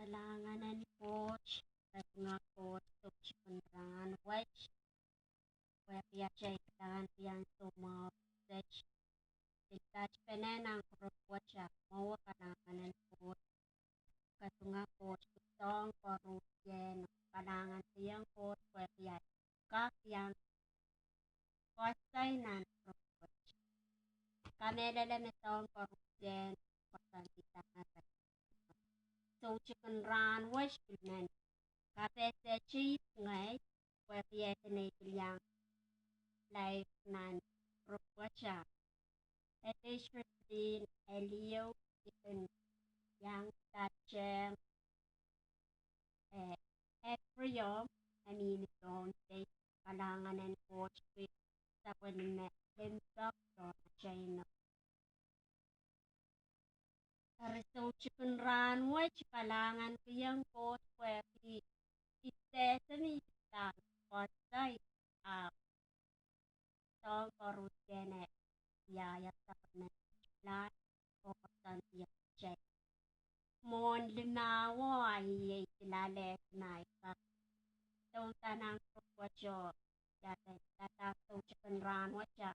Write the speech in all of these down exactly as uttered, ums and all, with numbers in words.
Kalahngan en Koht, katunga Koht, soutik en rahn wet, pwehki atail kalahngan kiong soumwahu wet, pil patpene nan kupwuramwahu wet, ah mwowe kalahngan en Koht, katunga Koht, soahng koaros, kalahngan kiong Koht pwehki ahi kak iang koasoi nan kupwuramwahu wet. Kamehlele me soahng koaros, koasoandi sang, soutik en rahn wet pil men kapehse teikan ngehi, pwehki e kin iang live nan kupwuramwahu wet. Elder Christine Elio, I kin iang patehng, eh, Ephraim, e mihmi Pohnpei, kalahngan en Koht pwehki sapwellime limpoak, sohte china. Eri soutik en rahn wet, kalahngan kiong Koht pwehki I sehse me I pahn koasoi, ah soahng koaros, e wiahiong sapwellime laud oh koasoandiong kitail. Mwohn limau, ah iei pilale maika. Soutik en rahn wet, ia te, ia te soutik en rahn wet, ah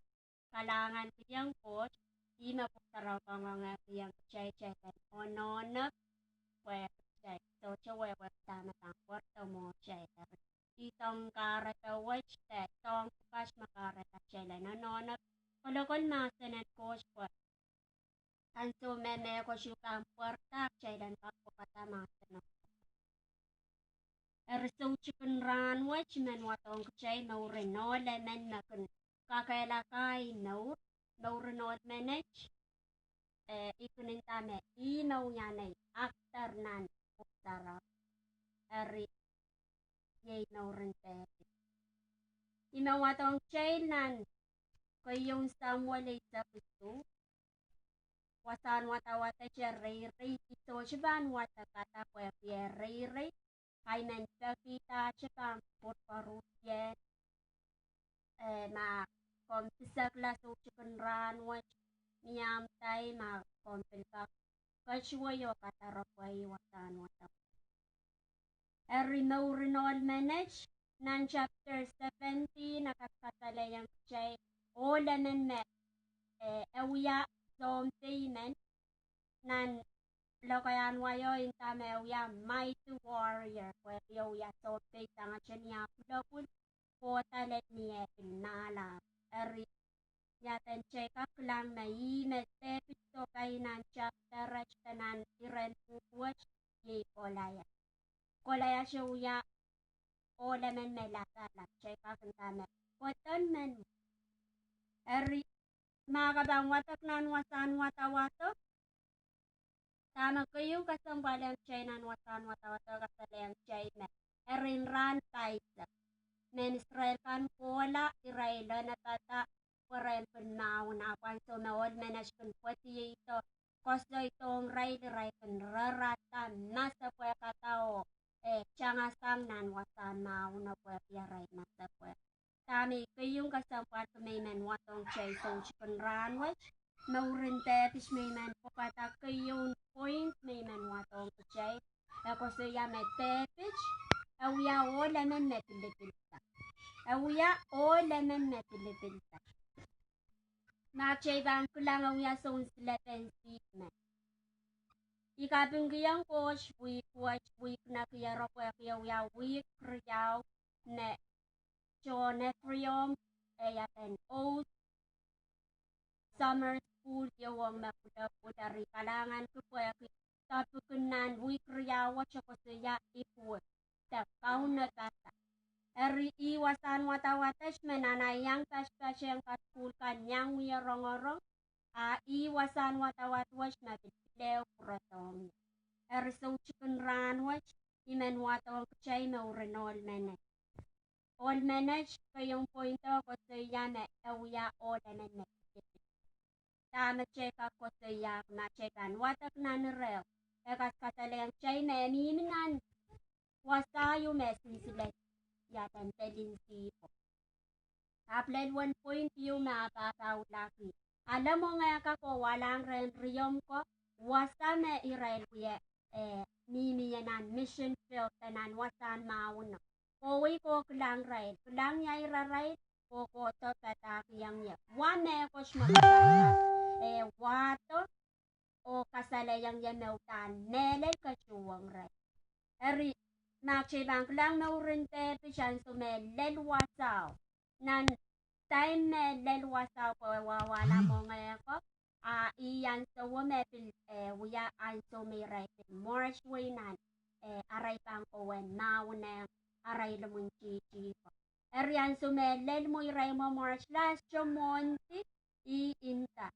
kalahngan kiong Koht, ih me Pwuhk Sarawi kangoange kiong kitail, kitail en onohnop, pwe kitail sohte wehwehki dahme pahn pwarada mwohtail. Eri, ih soahng kahrehda wet, de soahng pwukat me kahrehda kitail en onohnop, kolokol mahsen en Koht pwe ansou me mehkot ieu pahn pwarada, kitail en kak pwekada mahsen en Koht. Eri soutik en rahn wet I men wadohng kitail mouren ohl emen me kin kakehlaka ei mour, mouren ohl menet, eh, I kin nda me ih me wia nei actor nan Pwuhk Sarawi. Eri, iei mouren Depit. I men wadohng kitail nan keieun Samuel eisek isuh, wasahn wadawad te reirei, I sohte pahn wadekada pwehki e reirei, I men pekidahte pahn kupwur koaros, eh, ma komw pisekla soutik en rahn wet, mie ahmw tai ma komw pil kak ketiwei oh kadaropwe wasahn wadawad. Eri mouren ohl menet, nan chapter seventeen e kasalehiong kitail ohl emen me, eh, e wia sounpei men, nan lokaiahn wai o I nda me e wia mighty warrior, pwe e wia sounpei sangete ni ah pwulopwul, kohda lel ni eh pil mahlahng. Eri, ia te kitail kak kilang me ih me Depit sohpai nan chapter et de nan iren pwuhk wet, iei Kolaiat. Kolaiat e wia ohl emen me lasala, kitail kak nda me pwoton men. Eri, ma ke pahn wadek nan wasahn wadawado, dahme keieu kesempwal ong kitail nan wasahn wadawado, kasalehiong kitail me eri en rahn paisek, mehn Israel kan kohla, irail onopada pwe irail kin mahwen, ahpw ansou me ohl menet kin pwedieido, koasoidohng irail, irail kin rerada masepwehkada oh, eh, tangasang nan wasahn mahweno pwehki arail masepwehk. Dahme keieu kesempwal me I men wadohng kitail soutik en rahn wet, mouren Depit me I men pwukada, keieun point me I men wadohng kitail, e koasoia me Depit e wia ohl emen me pilipilda. E wia ohl emen me pilipilda. Ma kitail pahn kilang e wia soun silepen sihpw men. I kapingkihong Koht wihk wet, wihk nekiero pwehki e wia wihk riau me tohn Ephraim, eh, ia pen Oath Summer School ieu ong me pwulopwul. Eri kalahnganki pwehki topic en nan wihk riau wet e koasoia ipwidi, de kaunopada. Eri ih wasahn wadawad et me nan ahi iang patpatehng kasukuhl kan iang wie rongorong, a ih wasahn wadawad wet me pil ehu pwurodohng ie. Eri soutik en rahn wet I men wadohng kitail mouren ohl menet. Ohl menet, keieun point o koasoia me e wia ohl emen me pilipilda. Dahme kitail kak koasoia ma kitail pahn wadek nan ireo? E kasalehiong kitail me e mihmi nan wasa ieu me sinsile ia pen pelin sihpwo. Ahpw lel wen point ieu me e pahpaulahki, ale mwenge ko wahlahng rehn riomw ko, wasa me irail wie eh, mihmi nan mission field de nan wasahn mahweno. Kohwei ko kilang irail, kilang ia irail, ko kohdo padahkihong ie wa mehkot me, eh, wahdo oh kasalehiong ie me uhdahn mehlel ketuhwong irail. Eri, ma kitail pahn kilang mouren Depit ansou me lel wasao, nan time me lel wasao pwe wahwala moangehko, a ih ansowo me pil, eh, wia ansou me irail pil March wei nan, eh, arail pahn kowe mahwenehng arail imwintihti ko. Eri ansou me lel mwo irail mwo March last mwohndi, ih nda,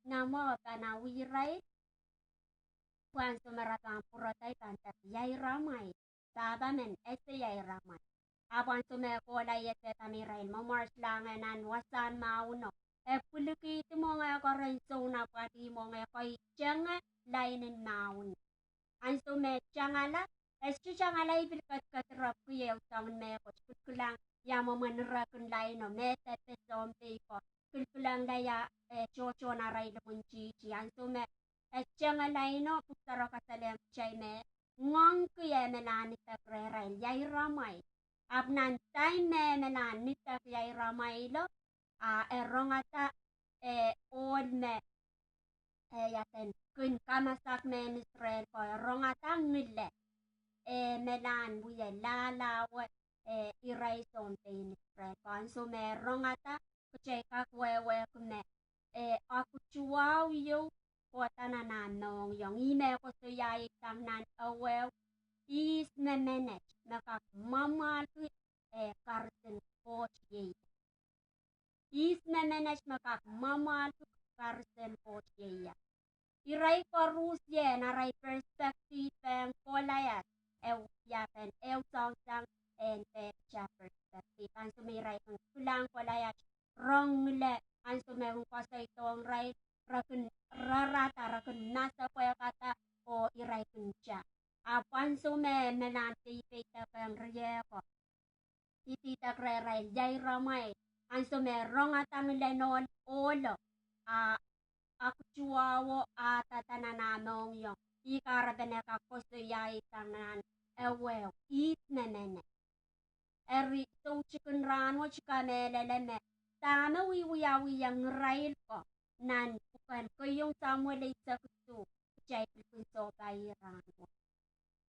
Nan mwo pahn awi irail, pwe ansou me re pahn pwurodo I pahn nda, Ia iramwail? Pahpa men ese ia iramwail. Ahpw ansou me kohla I esehda me irail mwo March lahng nan wasahn mahweno, e pwilikihdi moangehko ren sounapwalih moangehko, I tenge lain en mahweno. Ansou me tangala, e sohte tangala, I pil kedikedirepwki ehu soangen mehkot, kilkilang ia mwomwen irekin laino me depe sounpei ko, kilkilangla ia, eh, tohtohn arail imwintihti. Ansou me e tenge laino, Pwuhk Sarawi kasalehiong kitail me ngoangki e melahn idek rehrail, Ia iramwail? Ahpw nan time me e melahn idek Ia iramwailo, a e rongada, eh, ohl me, eh, ia eden kin kamasak mehn Israel ko, e rongada ngile, e melahn wie lahlahwe, eh, irail sounpei en Israel ko. Ansou me e rongada, kitail kak wehwehki me, eh, aktiwahu ieu kohda nan ah mohngiong. Ih me koasoiahsang nan ehuehu, ihs me menet me kak mwamwahlki, eh, karis en Koht iei? Ihs me menet me kak mwamwahlki karis en Koht iei? Irail koaros, ien arail perspective ong Kolaiad, e wia eden ehu soahng sang en Depit ah perspective. Ansou me irail kin kilang Kolaiad rong ngile, ansou me kin koasoidohng irail, re kin rarada, re kin masepwehkada, oh irail kin ta. Ahpw ansou me e melahn peipeidek ong riehko, ididek rehrail, Ia iramwail? Ansou me e rongada ngilen ohl, ohlo, a aktiwahuo adada nan ah mohngiong, ih kahrepen e kak koasoiahsang nan ehuehu, Ihs me menet? Eri, soutik en rahnwet I kamehlele me dahme wiewiawiong irail ko nan pwuken Keieun Samuel eisek isuh, kitail pil kin sohpai rahnwet.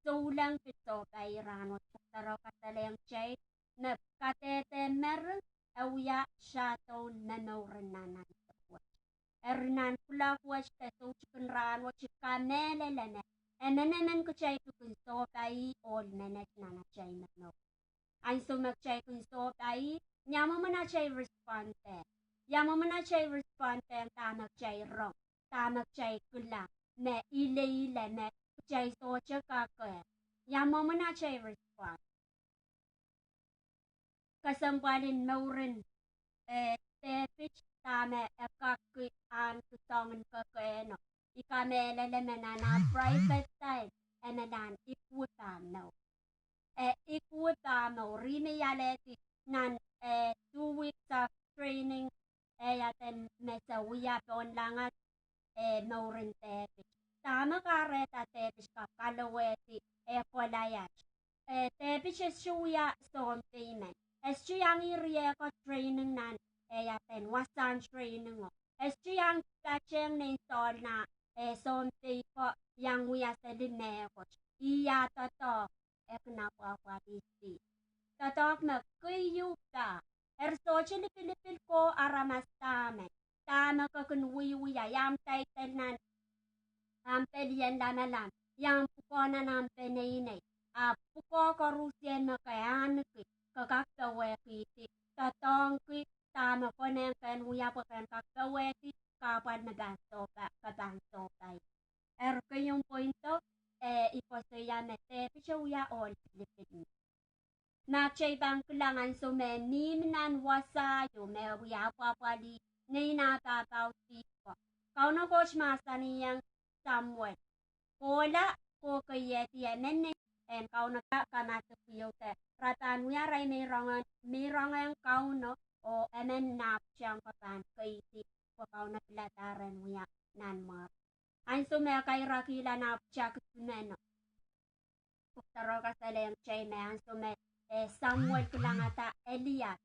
Souleng pil sohpai rahnwet, Pwuhk Sarawi kasalehiong kitail me kadehde mering e wia shadow en momouren nan ansou wet. Eri nan kuloak wet de soutik en rahnwet I kamehlele me emenemen kitail pil kin sohpai ohl menet nan atail momour. Ansou me kitail kin sohpai, ia mwomwen atail respond? Ia mwomwen atail respond ong dahme kitail rong, dahme kitail kilang me ileile me kitail sohte kak? Ia mwomwen atail respond? Kesempwal en mouren, eh, Depit, dahme e kakki ahneki soangen kekehno, I kamehlele me nan ah private time e melahn equip ah mour. E equip ah mour, ih me I alehdi nan, eh, two weeks of training, eh, ia eden me se wia pohn langahn, eh, mouren Depit. Dahme kahrehda Depit kak kalowehdi, eh, Kolaiad? Eh, Depit e sohte wia sounpei men. E sohte iang riehko training nan, eh, ia eden wasahn training o. E sohte iang patehng Nein Sohl nah, eh, sounpei ko iang wia seli mehkot. Ih ah doadoahk, e kin apwahpwalih sihpw. Doadoahk me keieu pah. Eri sohte lipilipil ko aramas dahmen, dahme ke kin wiewia, iang title nan ahmw pelien lamalam, iang pwukoa nan ahmw peneinei, ahpw pwukoa koarusie me ke ahneki, ke kak powehkihdi. Doadoahngki dahme konehng ken wia pwe ken kak powehdi kahpwal me pahn sohpa, ke pahn sohpai. Eri keieun point o, eh, I koasoia me Depit e wia ohl pilipil. Ma kitail pahn kilang ansou me mihmi nan wasa ieu me wia apwahpwalih nein ah pahpao sihpw ko, Kauno Koht mahsanihong Samuel, Kohla, ko keiehdi emen nein en kaunop kamasak ieu de re pahn wia arail meirongehng, meirongehng Kauno, oh emen nah pwutak ko pahn keidi, pwe Kauno pilada ren wia nanmwarki. Ansou me e kairakihla nah pwutak Pwuhk Sarawi kasalehiong kitail me ansou me, eh, Samuel kilangada Eliab,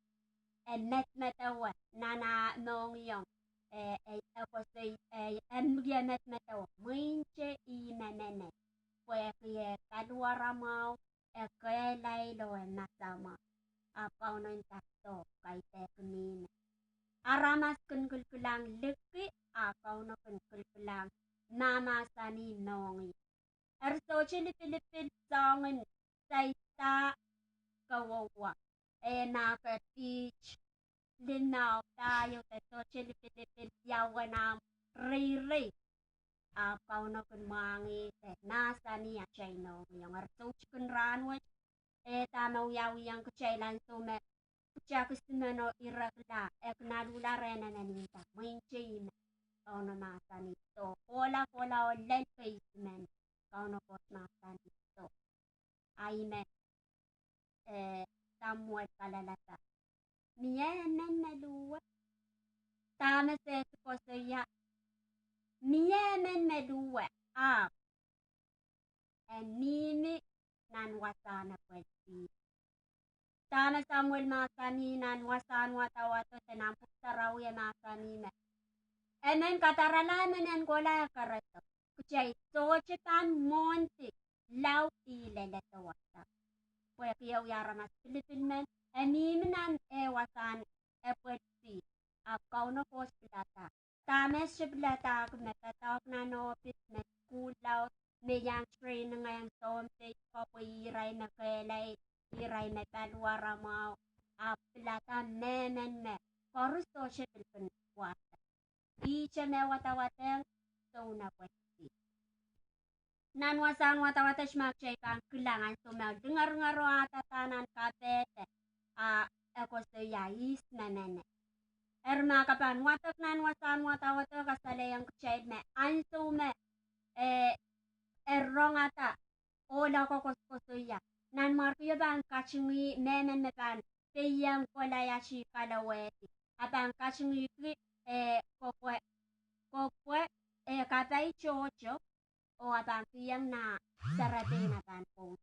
e medemedewe nan ah mohngiong, eh, eh, e koasoi, eh, e mie medemedewe, mweinte ih me menet, pwehki e paliwaramwahu, e kehlail oh e masamwahu. Ahpw Kauno nda, soh, kaidehk mihmi. Aramas kin kilkilang liki, a Kauno kin kilkilang mahmahsanih mohngiong. Eri sohte lipilipil soangen saida, kowowo, eh, ma ke teach limau, pahieu, de sohte lipilipil ia uwen ahmw reirei. Ahpw Kauno kin mwahngih de mahsanih atail mohngiong. Eri sohte kin rahnwet, eh, dahme wiawihong kitail ansou me kitail kisin meno irekla, e kin aluhla rehn emen nda, mweinte ih me Kauno mahsanih, soh, kohla, kohla oh lel kei simen, Kauno Koht mahsanih, soh. A ih me, eh, Samuel kalalada, mie emen me luwe? Dahme se koasoia? Mie emen me luwe, ahpw e mihmi nan wasahn epwel sihpw. Dahme Samuel mahsanih nan wasahn wadawado de nan Pwuhk Sarawi, e mahsanih me emen kadarala, emen en kohla, e keredo. Kitail sohte pahn mwohndi laud ih leledo wasa. Pwehki e wia aramas pilipil men, e mihmi nan eh wasahn epwel sihpw. Ahpw Kauno Koht pilada, dahme se piladahki me doadoahk nan ohpis, me sukuhl laud, me iang training ong sounpei ko pwe irail me kehlail, irail me paliwaramwahu, ahpw pilada mehmen me koaros sohte pil kin wasa. Ihte me wadawadehng sounepwel sihpw. Nan wasahn wadawado ma kitail pahn kilang ansou me lingeringer oh adada nan kapehde, a e koasoia ihs me menet. Eri ma ke pahn wadek nan wasahn wadawado, kasalehiong kitail me ansou me, eh, e rongada ohlo ko koasokoasoia, Nanmwarkio pahn katingih mehmen me pahn peiong Kolaiat kalowehdi. A pahn katingihki, eh, kopwe, kopwe, eh, kapai tohto, oh a pahn kihong nah serepein a pahn pwoud.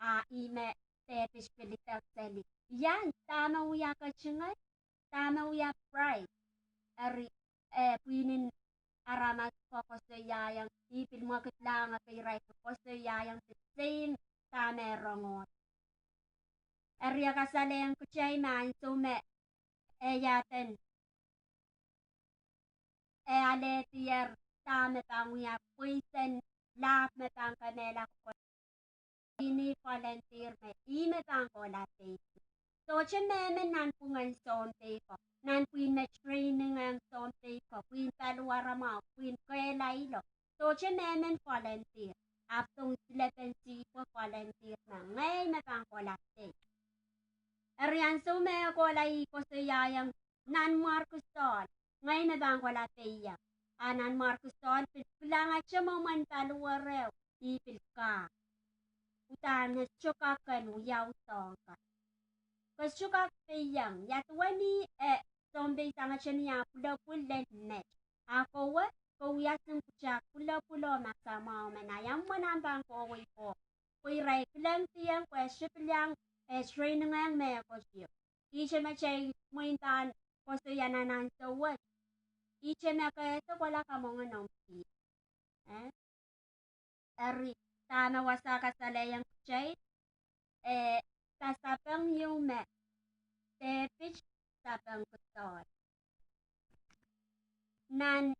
A ih me Depit pil idek seli, ia, dahme wia ketingel, dahme wia pride. Eri, eh, pwihn en aramas ko koasoiaiong, ih pil mwekidlahng ekei irail pil koasoiaiong the same dahme e rongohdi. Eri e kasalehiong kitail me ansou me e iaden, e alehdier dahme pahn wia pweisen lahp me pahn kemehla ko, pwihn en volunteer me ih me pahn kohla peiki. Sohte mehmen nanpwungen sounpei ko, nanpwihn me training ong sounpei ko, pwihn paliwaramwahu, pwihn kehlailo. Sohte mehmen volunteer, ahpw soun silepen sihpwo volunteer me ngehi me pahn kohla peik. Eri ansou me e kohla, ih koasoiaiong Nanmwarki Sohl, ngehi me pahn kohla peiong. A Nanmwarki Sohl pil kilangete mwomwen paliwere, ih pil kak. Uhdahn e sohte kak ken wiawi soahng kan. Ke sohte kak peiong, ia duwen ih, eh, sounpei sangete ni ah pwulopwul lel met. A kowe, ke wia singkitail pwulopwul oh masamwahu men, a ia mwomwen ahmw pahn kohwei ko? Pwe irail kilengdiong pwe e sohte pil iang, eh, training ong mehkot ieu. Ihte me kitail mwein pahn koasoia nan ansou wet. Ihte me ke ese kohla kamwenge noumw kihs. Eh? Eri, dahme wasa kasalehiong kitail, eh, pasapeng ieu me Depit sapengki Sohl. Nan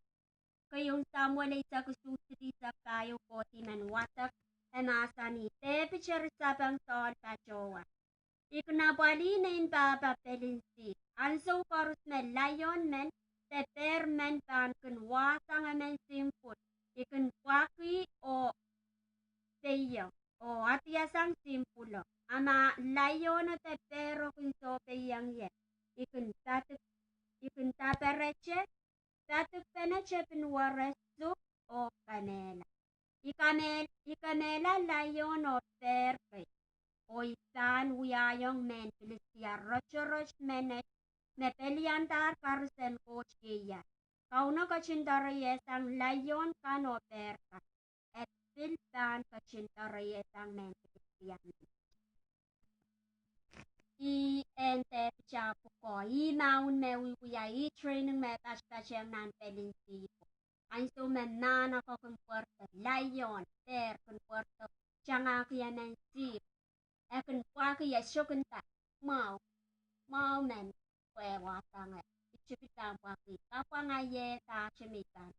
Keieun Samuel eisek isuh, silihsek pahieu, kohdi men wadek, e mahsanih, Depit eri sapeng Sohl patohwan, I kin apwalih nein pahpa pelin sihpw. Ansou koaros me laion men de pehr men pahn kin wahsang emen sihmpwul, I kin pwakih oh peiong, oh adiasang sihmpwulo. A ma laiono de pehro kin soh peiong ie, I kin padik, I kin daperete, padikpene tepin were, suk, oh kemehla. I kemehla laion oh pehr kei, oh I pahn wiahiong mehn Pilistia rotorot menet me peliandahr karis en Koht ieias. Kauno ketin doareiehsang laion kan oh pehr kan. E pil pahn ketin doareiehsang mehn Pilistia men. Ih en dehpit ah pwukoa, ih mahwen me wiewia, ih training me patpatehng nan pelin sihpwo. Ansou me mahn ako kin pwardo, laion, dehr kin pwardo, tangahki emen sihpw, e kin pwaki, e sohte kin nda, mwahu, mwahu men, pwe wasa nge, I tepil pahn pwaki, kapwangaiehda ahte me I pahn.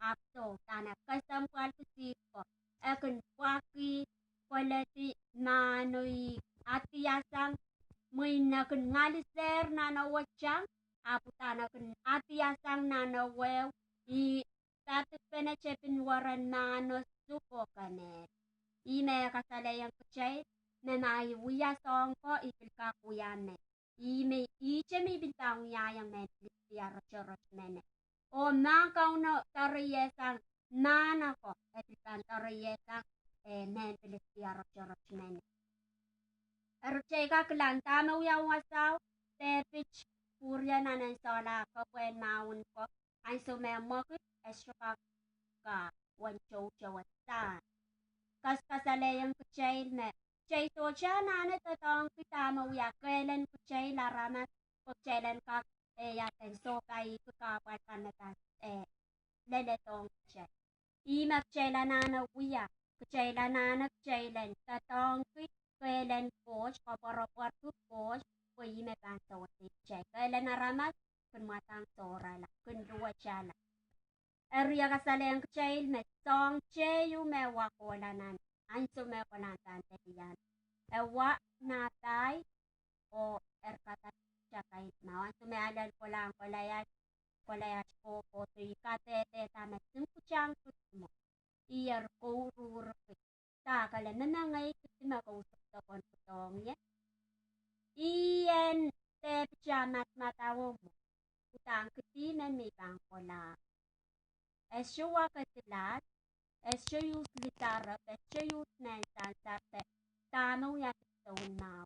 Ahpw soh, dahme kesempwalki sihpw ko, e kin pwaki, koledi mahno, ih adiasang, mwein e kin ngalisehr nan ewe tang, ahpw dahme e kin adiasang nan ewe, ih padikpene tepin weren mahno, supo kemehl. Ih me kasalehiong kitail, me ma I wia soahng ko, I pil kak wia me. Ih me, ihte me I pil pahn wiahiong mehn Pilistia rotorot men. Oh ma Kauno doareiehsang mahn ako, e pil pahn doareiehsang, eh, mehn Pilistia rotorot men. Eri kitail kak kilang dahme wia wasao, Depit pwurehng nan en sohla kepwehn mahwen ko, ansou me mwekid e sohte kak kahpw, wen toutou e sahn. Kaskasalehiong kitail me, kitail sohte anahne doadoahngki dahme wia kehlen kitail aramas, pwe kitail en kak, eh, ia eden, sohpeiki kahpwal kan me pahn, eh, leledohng kitail. Ih me kitail anahne wia, kitail anahne kitail en doadoahngki kehlen Koht, koapworopworki Koht, pwe ih me pahn sewese kitail. Kehlen aramas kin mwadang sohrala, kin luwetala. Eri e kasalehiong kitail me soahng tehieu me wa kohla nan ansou me e kolahng pahn pelian. E wa nahpahi, oh eri kadarala takai mwahu. Ansou me ale kolahng Kolaiat, Kolaiat kohkohdo, ih kadehdehda me kin pwutak kis mwo. Ih eri kouruhrki, dahkele, me mengei kidi me ke usuksok en pwudohng ie? Ih en Depit ah madamadau mwo, udahn kidi men me I pahn kolahng. E sohte wa kesilas, e sohte use lidarep, e sohte use mehn sansar de dahme wia soun mwahu.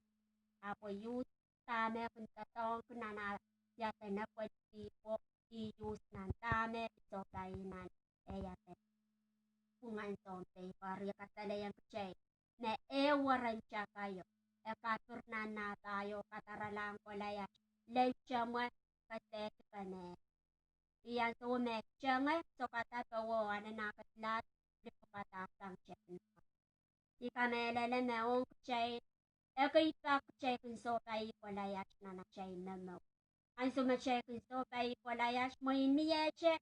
Ahpw e use dahme e kin doadoahngki nan ah ia eden, epwel sihpwo, ih use nan dahme e sohpai nan eh ia eden, pwungen soun pei. Eri e kasalehiong kitail me e weren takaio, e kapir nan nahpahi oh kadaralahng Kolaiat, lel temwe, kesehdi kemehl. Ih ansou me tenge sokada powe oh anahne kesilas, lipwukada sang tepin. I kamehlele me ong kitail, ekei pak kitail kin sohpai Kolaiat nan atail momour. Ansou me kitail kin sohpai Kolaiat, mwein miehte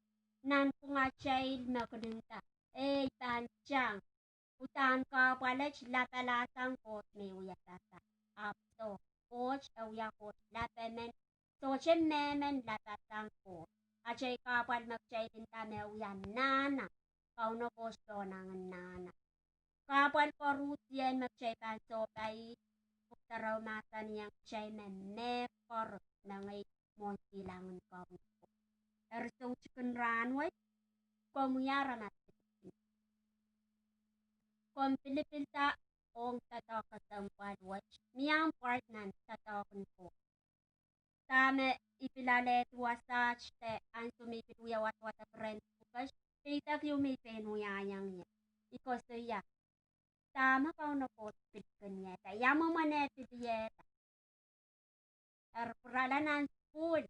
nanpwungatail me kin nda, eh, I pahn tang, udahn kahpwal et lapalahsang Koht me I wia pahpa. Ahpw soh, Koht e wia Koht lapemen, sohte mehmen lapasang Koht. Atail kahpwal me kitail nda me wia nahna, Kauno Koht soangen nahna. Kahpwal koaruhsie me kitail pahn sohpai, Pwuhk Sarawi mahsanihong kitail me mehkoaros mengei mwohn silangin Kauno Koht. Eri soutik en rahnwet, komwi aramas, komw pilipilda ong doadoahk kesempwal wet, mie ahmw pward nan doadoahk en Koht. Dahme I pil alehdi wasaht de ansou me I pil wia wadawadek rehn pwukat, peidek ieu me I pein wiahiong ie. I koasoia, dahme Kauno Koht pil kin iehda? Ia mwomwen e pil iehda? Eri pwurala nan sukuhl,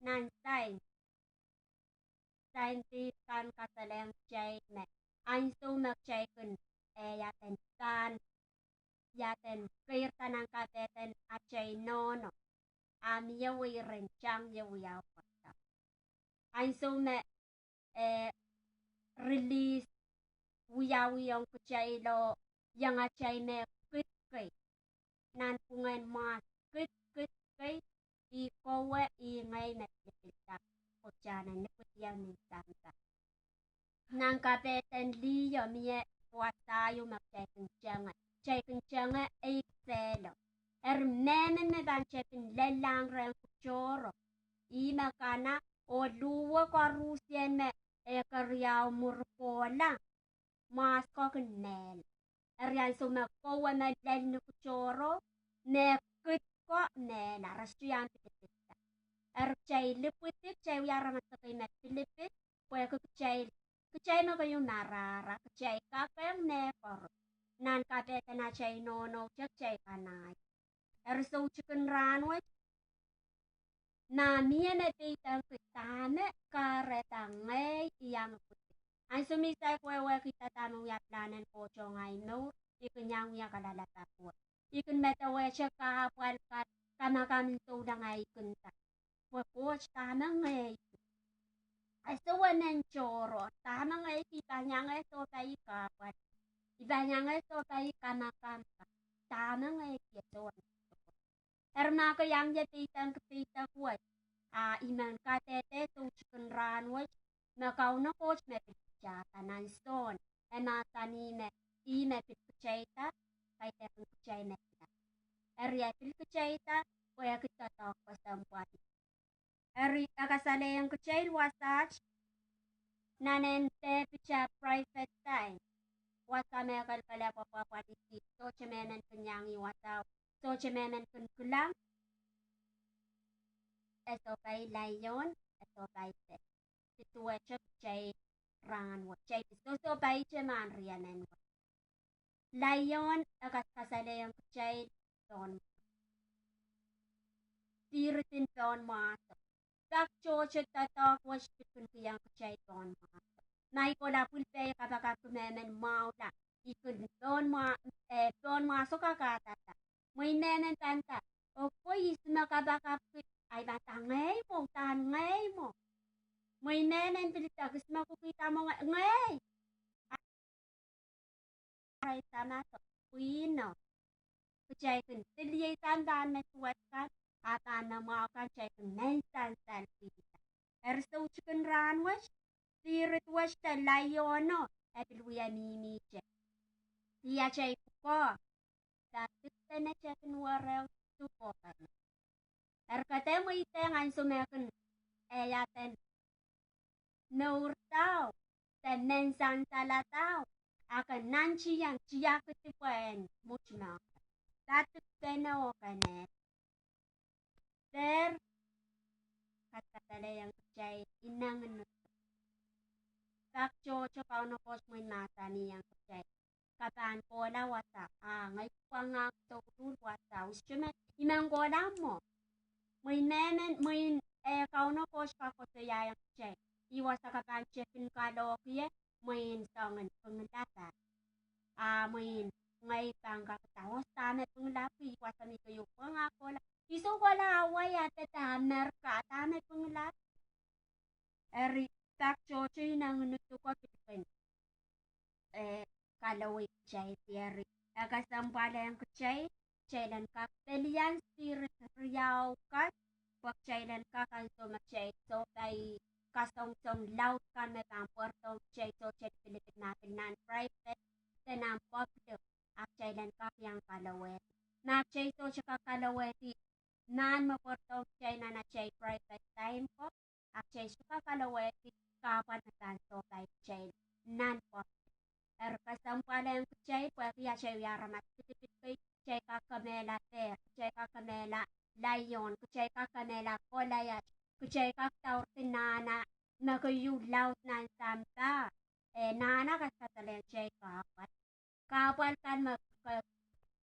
nan sains, saintis kan kasalehiong kitail me ansou me kitail kin, eh, ia eden, pahn, ia eden, keirda nan kapehden atail nohno, a mie weiren tang ie wiawi koaros. Ansou me, eh, release wiawi ong kitail oh iang atail me kid kei, nanpwungen mwahs kid, kid kei, ih kowe, ih ngehi me pilipilda, kohtahn en lipwidi ie ni sampah. Nan kapehden liho mie wasa ieu me kitail kin tenge, kitail kin tenge eik sehlo. Eri mehmen me pahn tepin lellahng rehn kutoro, ih me kana, oh luhwe koaruhsie me, eh, keriau mwuri kohla, mwahs ko kin mehla. Eri ansou me kowe me lel ni kutoro, me kid ko mehla, re sohte iang pilipilda. Eri kitail lipwidi, kitail wia aramas kei me pilipil, pwehki kitail Kitail me keieu marahra, kitail kak ong mehkoaros. Nan kapehden atail nohnohte kitail kanaiehdi. Eri soutik en rahnwet, ma mie me peidek ki dahme kahrehda ngehi iang pwidi. Ansou me I saik wehwehkihda dahme wia pilahn en Koht ong ahi mour, I kin iang wia kalelapak wet. I kin medewehte kahpwal kan, kamakam souleng ahi kin nda, pwe Koht, dahme ngehi? E soh emen tohrohr, dahme ngehi, I pahn iang eh sohpai kahpwal, I pahn iang eh sohpai kamakam, dahme ngehi, e soh emen tohrohr. Eri ma ke iang ie peidek ki peidek wet, a I men kadehde soutik en rahnwet, me Kauno Koht me pil kitailda nan Sohn, e mahsanih me ih me pil kitailda, kaidehkin kitail me pil. Eri e pil kitailda, pwehki doadoahk kesempwal. Eri e kasalehiong kitail wasaht, nan en dehpita private time, wasa me e kelkele pwapwapwalih, sohte mehmen kin iang ih wasao, sohte mehmen kin kilang, e sohpai laion, e sohpai peh. Ih duwehte kitail rahnwet, kitail sohsohpeite mahn riemen wet. Laion e kas- kasalehiong kitail pohnmwahso, spiritin pohnmwahso. Pak tohto doadoahk wet pil kin kihong kitail pohnmwahso. Ma I kohla pwil pehi kapakapki mehmen mwahula, I kin pohnmwa- eh, pohnmwahso kakahdada. Mwein mehmen pahn nda, oh, pwe ihs me kapakapki? Ahi pahn nda, ngehi mwo, uhdahn ngehi mwo. Mwein mehmen pil nda, kis me kukihda mwo? Ngehi, ngehi. Praise the Lord. Pwihno, kitail kin pil ieisan pahn me suwed kan, a pahn me mwahu kan kitail kin men sansalkihda. Eri soutik en rahnwet, spirit wet de laiono, e pil wie mihmihte. Ih atail pwukoa, da dikpene tepin wereo, dukokene. Eri ke dehr mweidehng ansou me kin, eh, ia eden, mourda, de men sansaladao, a ke nantihong tiahk dipwe en mwuhr mwo. Da dikpene oh kene. Dehr kadkadalehiong kitail inengieng. Pak tohto Kauno Koht mwein mahsanihong kitail, ke pahn kohla wasa, a ngehi pwangahng douluhl wasa, I sohte men, I men kohla mwo. Mwein mehmen, mwein, eh, Kauno Koht kak koasoiaiong kitail, ih wasa ke pahn tepin kalohkie, mwein soangen pwungla pahn. A mwein ngehi pahn kak nda, oh, dahme pwungla, ih wasa me I keieu pwangahng kohla. I sou kohla Hawaii, a dehde Amerika, dahme pwungla? Eri pak tohto inengieng ko pil kin, eh, kalowehki kitail. Eri e kesempwalehng kitail, kitail en kak pelian spirit riau kan, pwe kitail en kak ansou me kitail sohpai kasongosong laud kan me pahn pwarodohng kitail, sohte lipilipil, ma pil nan private, de nan public, a kitail en kak iang kalowehdi. Ma kitail sohte kak kalowehdi mahn me pwarodohng kitail nan atail private time ko, a kitail sohte kak kalowehdi kahpwal me pahn sohpai kitail nan public. Eri kesempwalehng kitail, pwehki atail wia aramas pilipil kei, kitail kak kemehla bear, kitail kak kemehla lion, kitail kak kemehla Goliath, kitail kak daurohdi nahna me keieu laud nan sampah. Eh, nahna kasalehng kitail kahpwal. Kahpwal kan me ke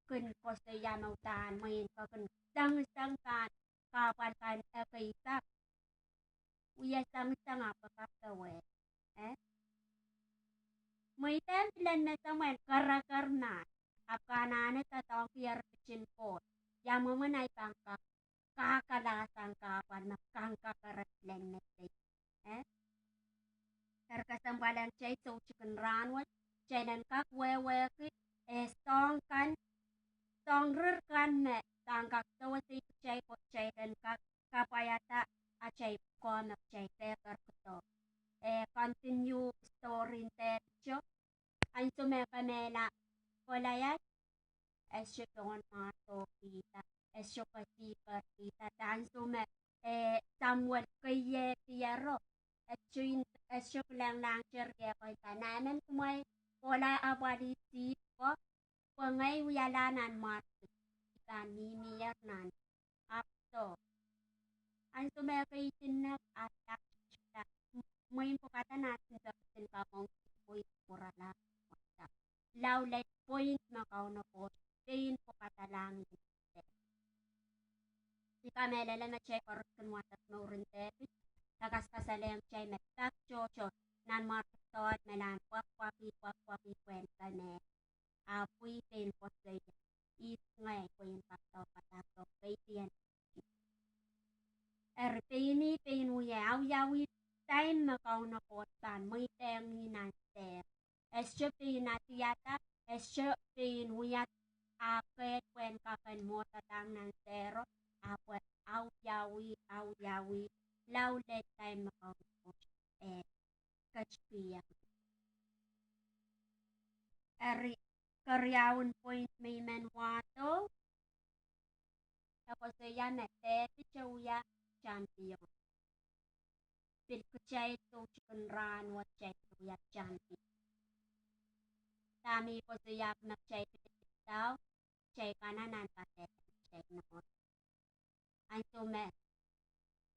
kin koasoia me uhdahn mwein ke kin sengiseng pahn kahpwal kan ekei pak. Wie sengiseng ahpw ke kak powe. Eh? Mweidehng pilen me semwen kereker mahn, ahpw ke anahne doadoahngki eri pitin Koht, ia mwomwen ahi pahn kak kakalasang kahpwal me kak kakerehda pilen me sei. Eh? Eri kesempwalehng kitail soutik en rahnwet, kitail en kak wehwehki, eh, soahng kan, soahng rir kan me pahn kak sewesei kitail pwe kitail en kak kapwaiada atail pwukoa me kitail pehker kido. Eh, continue story en dehpito. Ansou me kemehla Goliath, e sohte pohnmwahsohkihda, e sohte kesiperkihda, de ansou me, eh, Samuel keiehdi ero, e sohte, e sohte kilenglahngete riehk oh nda, nda, emen kumwail kohla apwalih sihpw ko, pwe ngehi wialahr nan mwarki, I pahn mihmier nan. Ahpw soh, ansou me e keidi nek, a mwein pwukada nan kin peki kin kamwongih, pwe I pwurala. Lao lel point me Kauno Koht pein pwukadalahng. I kamehlele me kitail koaros kin wasa mouren Depit, e kasakasalehng kitail me pak tohto nan mwarkisol me lahn pwakpwaki, pwakpwaki pwehn kemehla. A pwe I pein koasoia, ihs ngehi pwe I en kak dohpadahk dohng peidi en. Eri pein ih pein wia awiawi time me Kauno Koht pahn mweidehng ih nan sehro. E sohte pein adiada, e sohte pein wia ah kehl pwehn kak en mwohdadahng nan sehro, ahpw awiawi, awiawi, lao lel time me Kauno Koht, eh, ketikihong. Eri keriaun point me I men wahdo, e koasoia me Depit e wia champion. Pil kitail soutik en rahnwet kitail wia champion. Dahme I koasoia me kitail pil pil dau, kitail kanengen padahk kitail nohn. Ansou me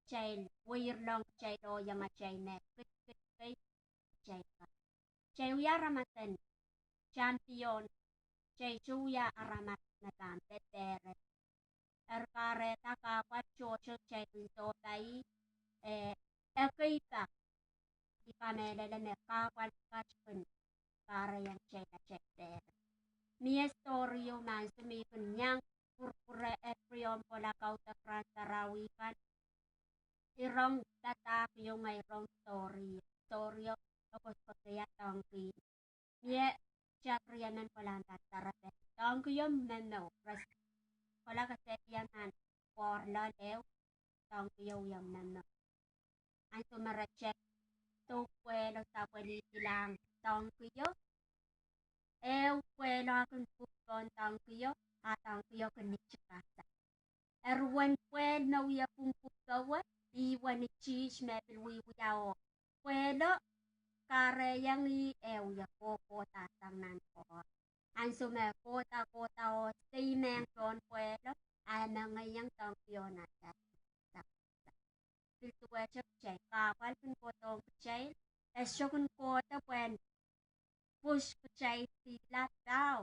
kitail weirlong kitail oh iang atail me kit kit kei, kitail ka, kitail wia aramas en champion, kitail sohte wia aramas me pahn pepehre. Eri kahrehda kahpwal tohto kitail kin sohpai, eh, ekei pak. I kamehlele me kahpwal kat kin kahrehiong kitail atail pehre. Mie story ieu me ansou me I kin iang pwurpwure Ephraim kohla kaudok rahn sarawi kan, I rong padahk ieu ngehi rong story, story ieu e koasoakoasoia donkey. Mie chapter emen kohla pahn sarapehki donkey ieu me mour, res, kohla kesehdi nan pwoarlo ehu, donkey ieu iang me mour. Ansou me re sohte pwehlo sapwelihilahng donkey ieu, ehu pwehlo kin pwung pohn donkey ieu, a donkey ieu kin nitikasang. Eri uwen pwehl me wie pwungpwung powe, ih uwen itiht me pil wiewia oh pwehlo kahrehiong ih e wie kohkohdahsang nan pwoarlo. Ansou me kohda kohda oh seimehng pohn pwehlo, a e mengeiong donkey ieu nan sehro. Pil duwehte kitail, kahpwal kin kohdohng kitail, e sohte kin kohdo pwehn push kitail sila pao,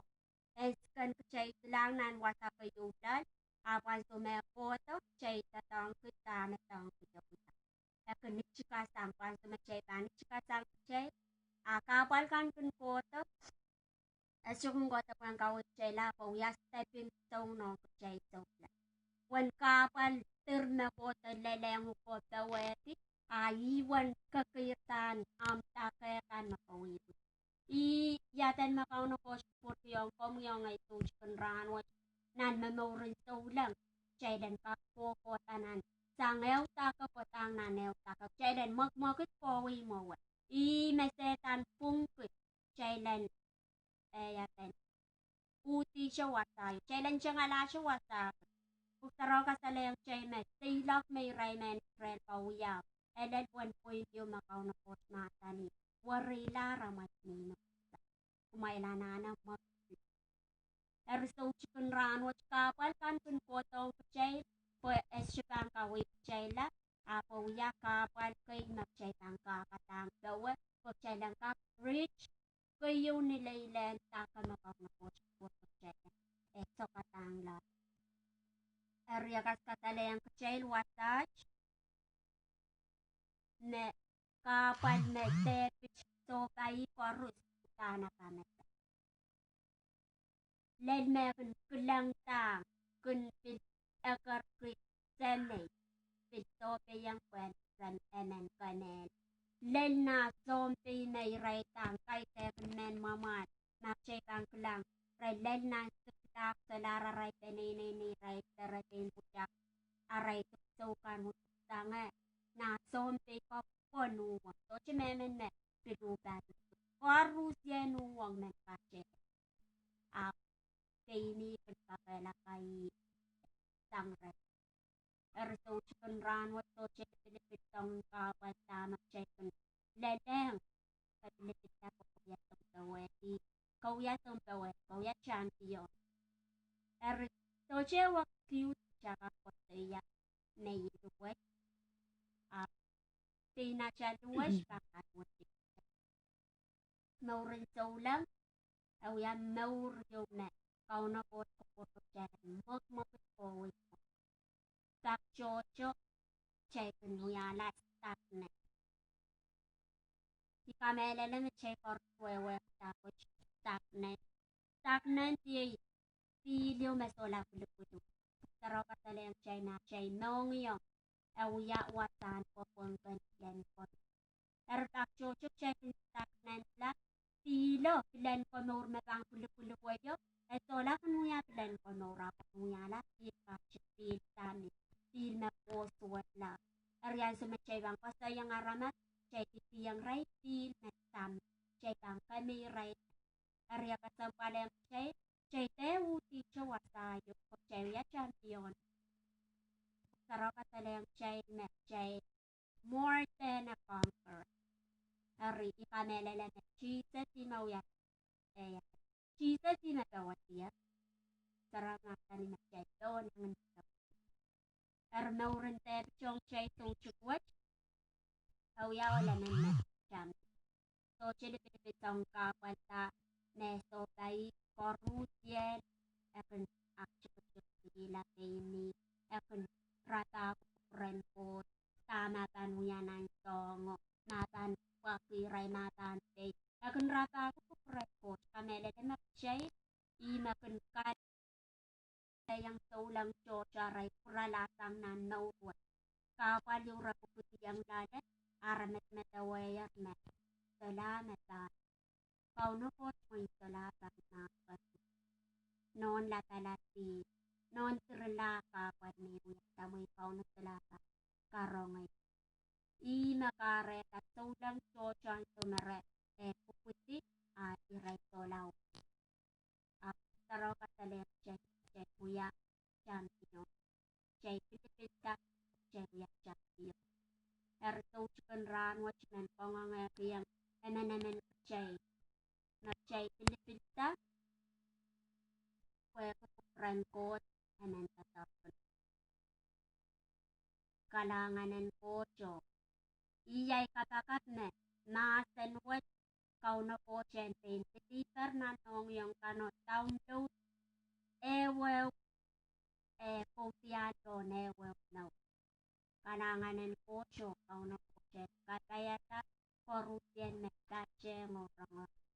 e kin kitail silang nan wasa keieu loal, ahpw ansou me kohdo kitail doadoahngki dahme donkey ieu wia. E kin nitikasang, pwe ansou me kitail pahn nitikasang kitail, a kahpwal kan kin kohdo, e sohte kin kohdo pwehn kaweid kitail, ahpw wia stepping stone ong kitail souleng. Uwen kahpwal dir me kohdo lelehng uhk oh powehdi, a ih uwen kekeirda ahmw dake kan me ke wiewia. Ih ia eden me Kauno Koht kupwurki ong komwi oh ngehi soutik en rahnwet nan momouren souleng, kitail en kak kohkohda nan sang ehu dake pwehki sang nan ehu dake, kitail en mwekimwekid kohwei mwowe. Ih me Sehdan pwungki, kitail en, eh, ia eden, uhdihte wasa, kitail en tengalahte wasa. Pwuhk Sarawi kasalehiong kitail me seiloak me irail mehn Israel pahn wiawi, e lel uwen point ieu me Kauno Koht mahsanih, wereilahr amwail mihmi. Kumwail anahne mwekid. Eri soutik en rahnwet kahpwal kan kin kohdohng kitail, pwe e sohte pahn kaweid kitailla, ahpw wia kahpwal kei me kitail pahn kahpadahng powe, pwe kitail en kak reach keieu nileilehn dake me Kauno Koht kupwurki kitail, e sohte padahng loale. Eri e kasakasalehng kitail wasaht me kahpwal me Depit sohpai koaros udahn kamehlele. Lel me kin kilengdahng, kin pil ekerki semei, pil sohpeiong pwehn, pwehn emen kemehl. Lel nah sounpei me irail dahn kaidehkin mehn mwamwahn, ma kitail pahn kilang, re lel nan siklak, solahr arail peneinei, irail deredein pwutak, arail soukan utuksang, nah sounpei ko, ko uhwong. Sohte mehmen me pil uhpahn, koarusie uhwong men pahte. Ahpw pein ih pil kapehla kai sang reh. Eri soutik en rahnwet sohte lipilipil soangen kahpwal dahme kitail kin lelehng, lipilipil dahme kitail kin lelehng, kitail kin lelehng, kitail champion. Eri sohte wek kiht kitail kak koasoia me ih duwet, ahpw pein atail luwet pahn wet. Mouren souleng, e wia mour ieu me Kauno Koht koapworopworki kitail en mwekmwekid kohwei. Pak tohto, kitail kin wiahla stagnant. I kamehlele me kitail koaros wehwehkihda wet stagnant. Stagnant iei pihl ieu me solahr pwulopwul. Sarawi kasalehng kitail me atail mohngiong e wia wasahn pwopwongpen pilen komour. Eri pak tohto kitail kin stagnantla, pihlo, pilen komour me pahn pwulopwul wehio, e solahr kin wia pilen komour, ahpw e wiahla pihl kate, pihl samin, pihl me kohsuwedla. Eri ansou me kitail pahn koasoiong aramas, kitail pil kihong irail pihl me samin, kitail pahn kemeirail. Eri e kesempwalehng kitail, kitail dehr uhdi te wasa ieu, pwe kitail wia champion. Sarawi kasalehng kitail me kitail more than a conqueror. Eri I kamehlele me Sises ih me wia, eh, Sises ih me powe diar. Sarawi mahsanih me kitail powe nan ngehn. Eri mouren dehpitohng kitail soutik wet, e wia ohl emen me champion. Sohte lipilipil soangen kahpwal da, me sohpai, koaruhdier, e kin aktikitik, pila pein ih, e kin rapahki kupwuren Koht, dahme pahn wia nan soahngo, ma pahn pwakihrail, ma pahn pei, e kin rapahki kupwuren Koht. Kamehlele me kitail, ih me kin kal- iang souleng tohto arail pwuralahsang nan mour wet. Kahpwal ieu re pwupwidiong loale, a re medemedewehier me, solahr me pahn, Kauno Koht mwein solahr pahn mahkpen. Nohn lapalap, nohn sirla kahpwal me wiahda, mwein Kauno solahr pahn karongei. Ih me kahrehda souleng tohto ansou me re, eh, pwupwidi, a irail solahr Ahpw Sarawi kasalehng kitail, kitail wia champion. Kitail pilipilda, kitail wia champion. Eri soutik en rahnwet I men kangoangehkiong emenemen kitail, ma kitail pilipilda, pwehki kupwuren Koht e men doadoahk. Kalahngan en Koht o. Ih ahi kapakap me mahsen wet, Kauno Koht en pein pilipil nan mohngiong kan oh download ehuehu, eh, koudiahl pohn ehuehu mour. Kalahngan en Koht o, Kauno Koht en kapaiada koaruhdier me patehng oh rongorong.